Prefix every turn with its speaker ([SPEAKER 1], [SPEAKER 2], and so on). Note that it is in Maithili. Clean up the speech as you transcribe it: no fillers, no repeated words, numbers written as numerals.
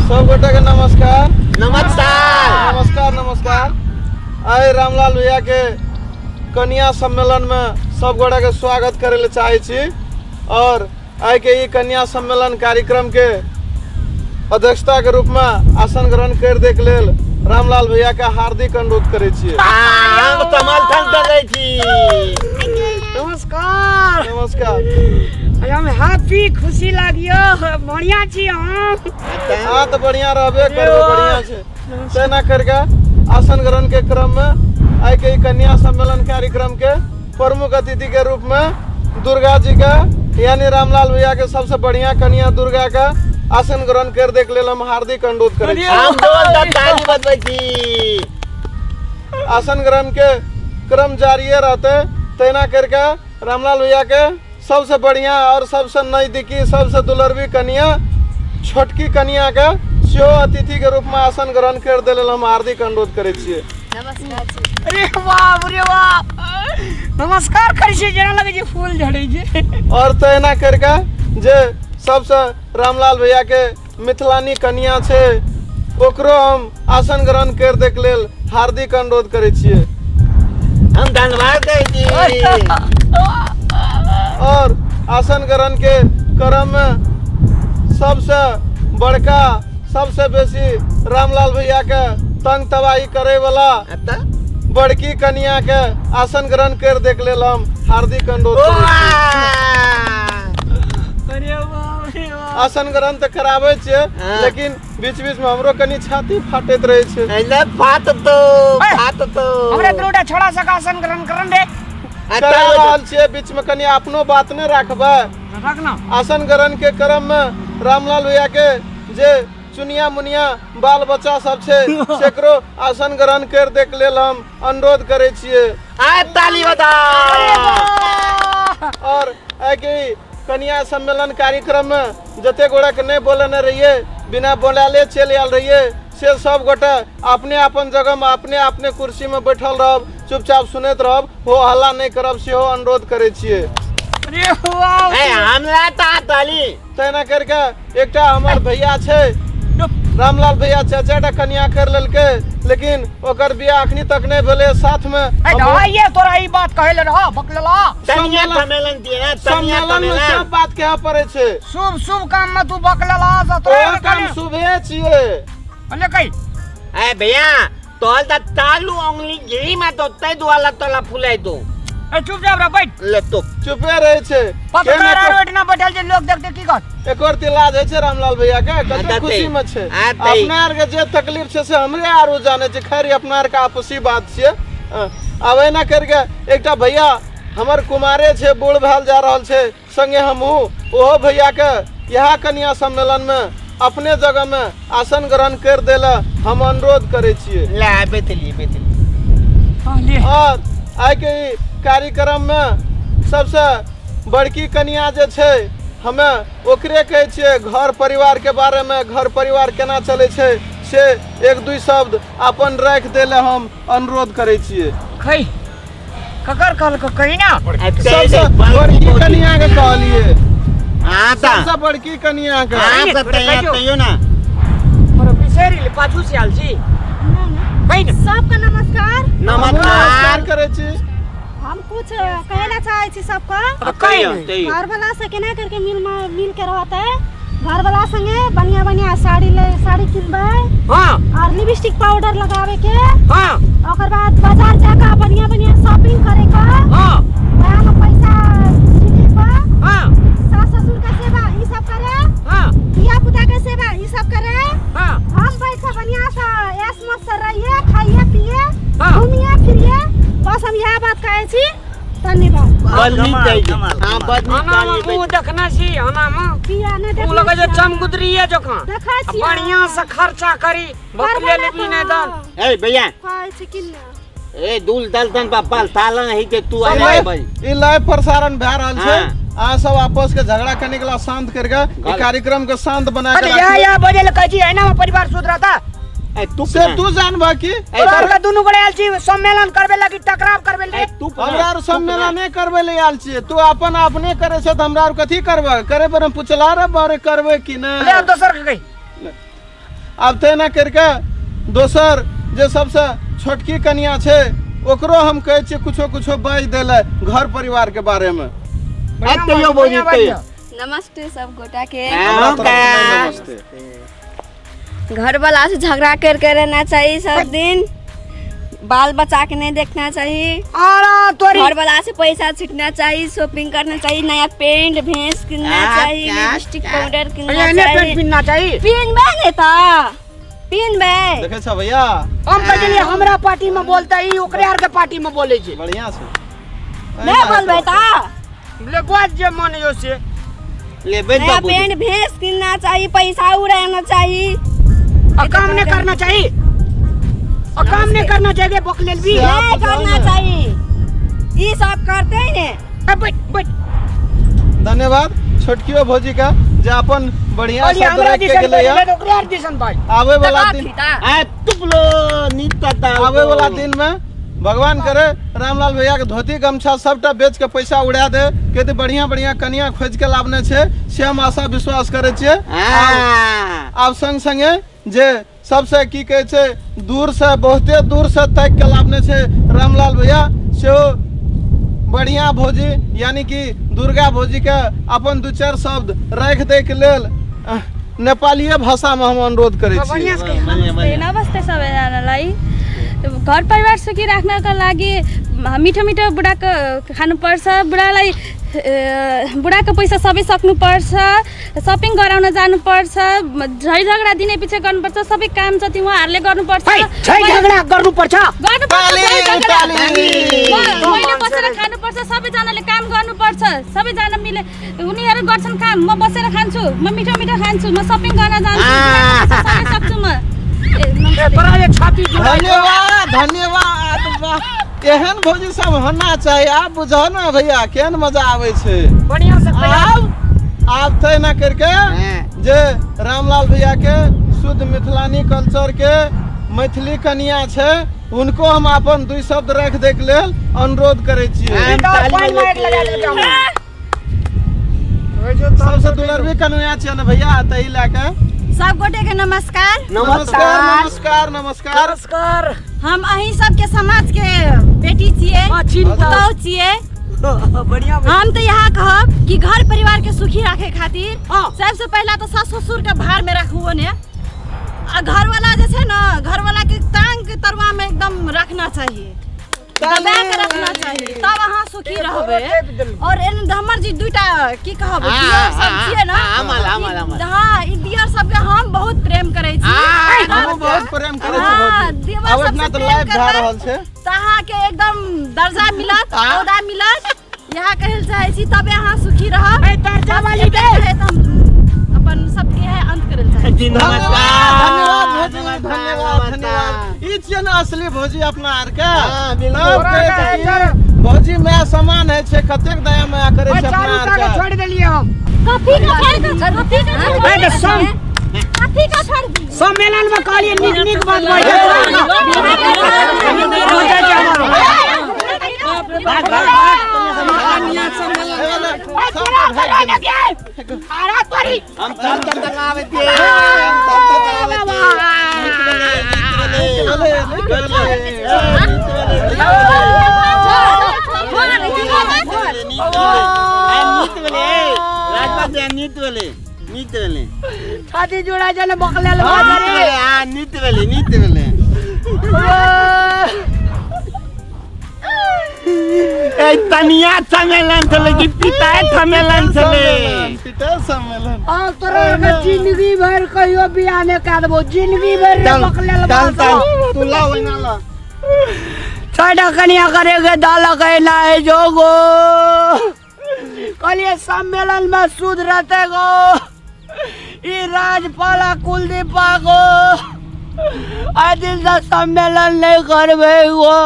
[SPEAKER 1] सब गोटे के नमस्कार।
[SPEAKER 2] नमस्कार।
[SPEAKER 1] नमस्कार नमस्कार। आइ रामलाल भैया के कन्या सम्मेलन में सब गोटे के स्वागत करे ले चाहे छी और आइ के ई कन्या सम्मेलन कार्यक्रम के अध्यक्षता के रूप में आसन ग्रहण कर दे के लेल रामलाल भैया के हार्दिक अनुरोध करे छियै।
[SPEAKER 2] हम समर्थन करै छी।
[SPEAKER 3] नमस्कार।
[SPEAKER 1] नमस्कार।
[SPEAKER 3] हम हैप्पी खुशी लागियो, बढ़िया छी हम।
[SPEAKER 1] हाँ तो बढ़िया रहबे करबे, बढ़िया छै। तेना करके आसन ग्रहण के क्रम में आइ के ई कन्या सम्मेलन कार्यक्रम के प्रमुख अतिथि के रूप में दुर्गा जी के यानी रामलाल भैया के सबसे बढ़िया कन्या दुर्गा के आसन ग्रहण कर दे के लेल हम हार्दिक अनुरोध करै छी।
[SPEAKER 2] हम ढोल दब ताली बजबै छी।
[SPEAKER 1] आसन ग्रहण के क्रम जारिये रहते, तेना करके रामलाल भैया के सबसे बढ़िया और सबसे नजदीकी सबसे दुलरवी कन्या छोटकी कन्या के सेहो अतिथि के रूप में आसन ग्रहण कर दे लेल हम हार्दिक अनुरोध करै छियै।
[SPEAKER 4] नमस्कार जी।
[SPEAKER 3] अरे बाप रे बाप, नमस्कार करै छियै जेना लगै छै फूल झड़ै छै।
[SPEAKER 1] और तहिना करके जे सबसे रामलाल भैया के मिथिलानी कन्या छै ओकरो हम आसन ग्रहण कर दे के लेल हार्दिक अनुरोध करै छियै।
[SPEAKER 2] हम धन्यवाद दै छी।
[SPEAKER 1] और आसन ग्रहण के क्रम में सबसे बड़का सबसे बेसी रामलाल भैया के तंग तबाही करे वाला बड़की कन्या के आसन ग्रहण कर दे के लेल हम हार्दिक अनुरोध करै छी।
[SPEAKER 3] अरे बाप रे बाप।
[SPEAKER 1] आसन ग्रहण तऽ कराबै छियै,
[SPEAKER 2] हाँ।
[SPEAKER 1] लेकिन बीच बीच में हमरो कनी छाती फाटैत रहै छै।
[SPEAKER 2] ले फाट तो,
[SPEAKER 3] ए,
[SPEAKER 2] फाट तो।
[SPEAKER 3] हमरा दुनूटा छोड़ा सक आसन ग्रहण करन रे।
[SPEAKER 1] करा रहल छियै, बीच में कनी अपनो बात नहि राखबै।
[SPEAKER 3] रख ना।
[SPEAKER 1] आसन ग्रहण के क्रम में रामलाल भैया के जे चुनिया मुनिया बाल बच्चा सब छै सेकरो आसन ग्रहण कर दे के लेल हम अनुरोध करै छियै।
[SPEAKER 2] आ ताली बजा।
[SPEAKER 1] और आइ के कन्या सम्मेलन कार्यक्रम में जते गोटा के नहीं बोलने रहिए, बिना बोलाले चलि आयल रहिए, से सब गोटा अपने अपन जगह में अपने अपने कुर्सी में बैठल रहब, चुपचाप सुनैत रहब, हो हल्ला नहीं करब, सेहो अनुरोध करै छियै।
[SPEAKER 3] अरे वाह।
[SPEAKER 2] ए हमरा ता ताली।
[SPEAKER 1] तहिना करके एकटा हमर भैया छै रामलाल भैया चाचा टा कन्या कर लेलकै, लेकिन ओकर बियाह अखनी तक नहीं भेलै। साथ में
[SPEAKER 3] ए ये तोरा ई बात कहै ले रह बकलला।
[SPEAKER 2] तनिया सम्मेलन दिए ना, तनिया
[SPEAKER 1] सम्मेलन में
[SPEAKER 2] सम्मेलन।
[SPEAKER 1] सब बात कहे पड़े छै।
[SPEAKER 3] शुभ शुभ काम में तू बकलला से तोरा
[SPEAKER 1] ओ काम शुभे छियै।
[SPEAKER 3] अले कहि।
[SPEAKER 2] ए भैया तोल त तालू उंगली घी में तो तै दुआला तोला फुलाई दू।
[SPEAKER 3] ए चुप जा रे बैठ।
[SPEAKER 2] ले तो
[SPEAKER 1] चुपे रहे छै।
[SPEAKER 3] पत्रकार आर ओहिठिना बैठल छै, लोग देखते की कहत।
[SPEAKER 1] एकर तिलाज होइ छै रामलाल भैया के, कते खुशी में छै। अपना आर के जे तकलीफ छै से हमरे आरो जाने छै। खैर अपना आर के आपसी बात छियै। आब एना करके एकटा भैया हमर कुमारे छै, बूढ़ भेल जा रहल छै, संगे हमहूँ ओहो भैया के इएह कन्या सम्मेलन में अपने जगह में आसन ग्रहण कर देला हम अनुरोध करै छियै।
[SPEAKER 2] ले बैठली बैठली।
[SPEAKER 1] और आइ के ई कार्यक्रम में सबसे बड़की कन्या जे छै हमे ओकरे कहै छियै घर परिवार के बारे में, घर परिवार केना चलै छै से एक दुई शब्द अपन राखि दै लए हम अनुरोध करै छियै।
[SPEAKER 3] खै ककर कहलको कही ना।
[SPEAKER 1] सबसे बड़की कन्या के कहलिए।
[SPEAKER 2] हाँ त।
[SPEAKER 1] सबसे बड़की कन्या के।
[SPEAKER 2] हाँ त तैयो ना।
[SPEAKER 3] पर बिसरि ले पाछू से आयल छी। कही ना।
[SPEAKER 4] सबके नमस्कार।
[SPEAKER 2] नमस्कार
[SPEAKER 1] करै छी।
[SPEAKER 4] हम कुछ कहना चाहे छी सबके।
[SPEAKER 3] कही।
[SPEAKER 4] घर वाला से केना करके मिल मिल के रहते, घर वाला संगे बढ़िया बढ़िया साड़ी ले साड़ी किनबै।
[SPEAKER 3] हाँ।
[SPEAKER 4] और लिपस्टिक पाउडर लगावे के।
[SPEAKER 3] हाँ।
[SPEAKER 4] ओकर बाद बाजार जाके बढ़िया बढ़िया शॉपिंग करे के।
[SPEAKER 3] हाँ।
[SPEAKER 4] वहाँ में पैसा छीटे के।
[SPEAKER 3] हाँ।
[SPEAKER 4] सास ससुर के सेवा ई सब करे।
[SPEAKER 3] हाँ।
[SPEAKER 4] धिया पुता के सेवा ई सब करे।
[SPEAKER 3] हाँ।
[SPEAKER 4] हम बैठ के बढ़िया से ऐश मस्त से रहिए, खाइए पिए,
[SPEAKER 3] हाँ।
[SPEAKER 4] घूमिए फिरिए, बस हम यह बात कहै छी। धन्यवाद।
[SPEAKER 2] बदनी चाहिए। हाँ बदनी
[SPEAKER 3] आना में
[SPEAKER 2] चाहिए।
[SPEAKER 3] मुंह देखना छी, आना में
[SPEAKER 4] किया नहीं
[SPEAKER 3] मुंह
[SPEAKER 4] देखना
[SPEAKER 3] लगे जे
[SPEAKER 4] छी?
[SPEAKER 3] चमगुदरी है जखा।
[SPEAKER 4] देखै छी।
[SPEAKER 3] बढ़िया से खर्चा करी, बकले लेबी नहीं दन।
[SPEAKER 2] ए भैया।
[SPEAKER 4] कहै छी कि ना।
[SPEAKER 2] ए दूल दल दन बाबा ताला नहीं के तू आए भाई।
[SPEAKER 1] ई लाइव प्रसारण भए रहल छै।
[SPEAKER 2] हाँ।
[SPEAKER 1] अहाँ सब आपस के झगड़ा कनिक ला शांत करके ई कार्यक्रम के शांत बना के
[SPEAKER 3] अरे
[SPEAKER 1] राखियौ।
[SPEAKER 3] या बजे ले कहै छी, एना में परिवार सुधरता।
[SPEAKER 2] ए तू
[SPEAKER 1] से तू जानबा की?
[SPEAKER 3] तोरा आर के दुनू गोटे आयल छी सम्मेलन करबे लगी, टकराव करबे ले।
[SPEAKER 2] तू
[SPEAKER 1] हमरा आर सम्मेलन नहि करबे ले आयल छियै। तू अपन अपने करे छै त हमरा आर कथी करबे? करे पर हम पुछला रे बारे करबे कि नहि?
[SPEAKER 3] ले आब दोसर के कही।
[SPEAKER 1] आब तहिना करिके दोसर जे सबसँ छोटकी कनिया छै ओकरो हम कहै छियै कुछो कुछो बाजि दै लए घर परिवारके बारेमे।
[SPEAKER 2] तैयो भौजी तैयो।
[SPEAKER 5] नमस्ते सब गोटा के।
[SPEAKER 1] हमरा तरफ से नमस्ते।
[SPEAKER 5] घर वाला से झगड़ा करके रहना चाहिए सब दिन, बाल बच्चा के नहीं देखना चाहिए।
[SPEAKER 3] आरा तोरी।
[SPEAKER 5] घर वाला से पैसा छीटना चाहिए, शॉपिंग करना चाहिए, नया पेंट भैंस किनना चाहिए, लिपस्टिक पाउडर किनना
[SPEAKER 3] एहने पेंट
[SPEAKER 5] चाहिए।
[SPEAKER 3] पिन्हना चाहिए।
[SPEAKER 5] पिनबे नहीं तो पिनबे।
[SPEAKER 1] देखै छ भैया?
[SPEAKER 3] हम कहै छलियै हमरा पार्टी में बोलते, ई ओकरे आर के पार्टी में बोले छै।
[SPEAKER 1] बढ़िया छै।
[SPEAKER 5] नहीं बोलबे तो
[SPEAKER 3] ले बात जे मन यो से।
[SPEAKER 2] लेबै।
[SPEAKER 5] नया
[SPEAKER 2] बाबूजी
[SPEAKER 5] पेंट भैंस किनना चाहिए, पैसा उड़ाना चाहिए।
[SPEAKER 3] आ काम नहीं करना चाहिए, आ काम नहीं करना चाहिए बकलेल भी।
[SPEAKER 5] नहीं करना चाहिए, ये सब करते ही ने।
[SPEAKER 3] ए, बैठ बैठ।
[SPEAKER 1] धन्यवाद छोटकियो भौजी का जे अपन बढ़िया
[SPEAKER 3] और ये
[SPEAKER 1] शब्द
[SPEAKER 3] हमरा
[SPEAKER 1] राखि के
[SPEAKER 3] दिसन
[SPEAKER 1] गेलै।
[SPEAKER 3] बाज, ओकरे आर दिसन बाज।
[SPEAKER 1] आबै वाला दिन
[SPEAKER 2] आ तुपलो नीता ता
[SPEAKER 1] आबै वाला दिन में भगवान करे रामलाल भैया के धोती गमछा सबटा बेच के पैसा उड़ा दे के तऽ बढ़िया बढ़िया कनिया खोज के लाबने छै, से हम आशा विश्वास करै छियै। आब संग संगे जे सबसे की कहै छै दूर से बहुते दूर से ताकि के लाबने छै रामलाल भैया, सेहो बढ़िया भौजी यानी कि दुर्गा भौजी के अपन दू चारि शब्द राखि दै के लेल नेपालीय भाषा में हम अनुरोध करै छी।
[SPEAKER 3] बढ़िया से कहियौ।
[SPEAKER 6] नमस्ते, नमस्ते सबैजनालाई। घर परिवार सुखी राख्नको लागि मिठो मिठो बुढाको खानुपर्छ, बुढालाई बुढाको पैसा सबै सक्नुपर्छ, सपिङ गराउन जानुपर्छ, झै झगडा दिने पछि गर्नुपर्छ, सबै काम जति उहाँहरूले गर्नुपर्छ।
[SPEAKER 3] है, झै झगडा गर्नुपर्छ।
[SPEAKER 6] गर्नुपर्छ,
[SPEAKER 1] ताली,
[SPEAKER 6] झै झगडा।
[SPEAKER 1] ताली।
[SPEAKER 6] मैले बसेर खानुपर्छ, सबैजनाले काम गर्नुपर्छ, सबैजना मिले उनीहरू गर्छन् काम, म बसेर खान्छु, म मिठो मिठो खान्छु, म सपिङ गर्न जान्छु, बुढाको पैसा सबै सक्छु म। ए, नमस्ते।
[SPEAKER 3] ए, तोरा जे छाती जुड़ाइ छौ।
[SPEAKER 1] धन्यवाद धन्यवाद। वाह, एहन भौजी सब होना चाही। आब बुझह ने भैया केहन मजा आबै छै।
[SPEAKER 3] बढ़िया से कहियौ।
[SPEAKER 1] आब आब तहिना करके जे रामलाल भैया के शुद्ध मिथिलानी कल्चर के मैथिली कनिया छै, हुनको हम अपन दुई शब्द राखि दै के लेल अनुरोध करै छियै।
[SPEAKER 3] ई तऽ पानि मारि लगा देलकै हमरा।
[SPEAKER 1] सबसे दुलरबी कनिया छियै ने भैया, तही लए के।
[SPEAKER 4] सब गोटे के नमस्कार।
[SPEAKER 1] नमस्कार नमस्कार नमस्कार।
[SPEAKER 3] नमस्कार।
[SPEAKER 4] हम अहीं सबके समाज के बेटी छियै,
[SPEAKER 3] हाँ, चिन्ह
[SPEAKER 4] पुतहु छियै।
[SPEAKER 3] बढ़िया।
[SPEAKER 4] हम तो यहाँ कहब कि घर परिवार के सुखी रखे खातिर
[SPEAKER 3] हाँ।
[SPEAKER 4] सबसे पहला तो सास ससुर के भार में रखू ने, आ घर वाला जे छै ना, घर वाला के टांग के तरुआ में एकदम रखना चाहिए, दबा के रखना चाहिए, तब अहाँ सुखी रहबै। और एन हमर जी दुईटा की कहब दियर सब छियै ना,
[SPEAKER 2] आमल, आमल, आमल।
[SPEAKER 4] हाँ, ई दियर सबके हम बहुत प्रेम करै छी।
[SPEAKER 1] हमहूँ बहुत प्रेम करै छी
[SPEAKER 4] हाँ,
[SPEAKER 1] भौजी।
[SPEAKER 4] देवर
[SPEAKER 1] आब
[SPEAKER 4] सबसे
[SPEAKER 1] एतना तऽ
[SPEAKER 4] प्रेम
[SPEAKER 1] लाइव भए
[SPEAKER 4] करबै।
[SPEAKER 1] रहल छै
[SPEAKER 4] तऽ अहाँके एकदम दर्जा मिलत, औदा मिलत, यहाँ कहै लए चाहै छी, तबे अहाँ सुखी रहब।
[SPEAKER 3] ए, दर्जा वाली दे।
[SPEAKER 4] कहैत हम अपन सबके है अंत करै लए चाहै छी।
[SPEAKER 2] जी
[SPEAKER 1] धन्यवाद धन्यवाद
[SPEAKER 2] नमस्कार।
[SPEAKER 1] भौजी, धन्यवाद धन्यवाद। ई छियै ने असली भौजी अपना आर के।
[SPEAKER 2] हाँ, बिल्कुल।
[SPEAKER 1] तब कहै छै कि भौजी माय समान है छै, कतेक दया माया करै छै अपना
[SPEAKER 3] चारू
[SPEAKER 1] आर
[SPEAKER 3] का के
[SPEAKER 1] के।
[SPEAKER 3] छोड़ देलियै हम।
[SPEAKER 4] कथी का छोड़ दे, कथी का छोड़
[SPEAKER 3] ए, तऽ सम
[SPEAKER 4] कथी का छोड़ दी?
[SPEAKER 3] सम्मेलन में कहलियै नीक नीक बात बाजै छै हमरो। अरे तोरी
[SPEAKER 2] हम तब तक तलावे थे, हम तब तक तलावे थे।
[SPEAKER 1] चले, निकले।
[SPEAKER 2] नीत वाले राजपाल जी, नीत वाले, नीत वाले।
[SPEAKER 3] छाती जुड़ा छै ने बकलेल बाजै रे।
[SPEAKER 2] हाँ, नीत वाले, नीत वाले। ए तनिया सम्मेलन छलै कि पिताए सम्मेलन छलै?
[SPEAKER 1] पिता सम्मेलन।
[SPEAKER 3] आ तोरा के जिंदगी भर कहियो बियाह नहि कए देबौ, जिंदगी भर रे बकलेल
[SPEAKER 2] चल
[SPEAKER 3] बाजौ।
[SPEAKER 2] चल तू ला ओहिना ला।
[SPEAKER 3] छठा कनिया करे के दाल कहना है जोगो, कहलिए सम्मेलन में शुद्ध रहते गो। ई राजपाला कुलदीपा गो, आइ दिन से सम्मेलन नहीं करबे गो।